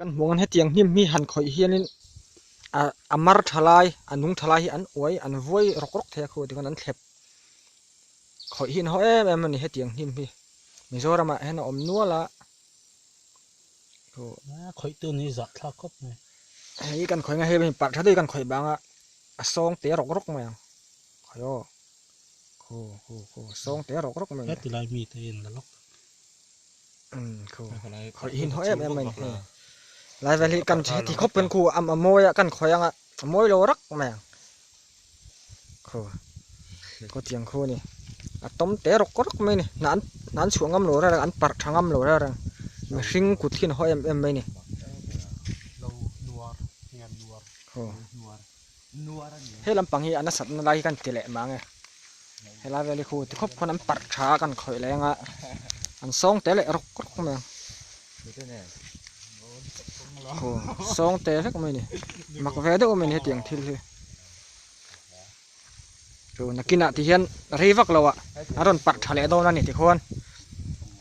Kan hmuh ang hetiang hnim hi han khawih hianin a a mar tha lai a nung tha lai hi an uai an vuai rawk rawk thei a khu tikhan an thlep khawih hi an haw em em a ni hetiang hnim hi Mizoramah hian a awm nual a Khawih tu ni zah thlak khawp mai. Hei kan khawih nga hei parh tha deuh hi kan khawih bang a a sawng te rawk rawk mai ang khawi aw khu khu khu sawng te rawk rawk mai. Heti lai mi te in la lawk. Khu khawih hi an haw em em mai ni hei lai vel hi kan heti khawp kan khu a mawi a kan khawih anga a mawi lo rak mai ang khu khawtiang khu a ni a tawm te rawk rawk mai a ni hnah an hnah an chhuah ngam lo reng reng an parh tha ngam lo reng reng mihring kut hi an haw em em mai a ni he lampang hi a nasat na lai hi kan ti leh mang e helai vel hi khu ti khawp khawn an parh tha a kan khawih leng a an sawng te leh rawk rawk mai ang khu sawng te vek mai a ni mak ve deuh mai a ni hetiang thil hi. Chu nakinah ti hian rei vak lo ah a rawn parh tha leh dawn a ni tikhuan.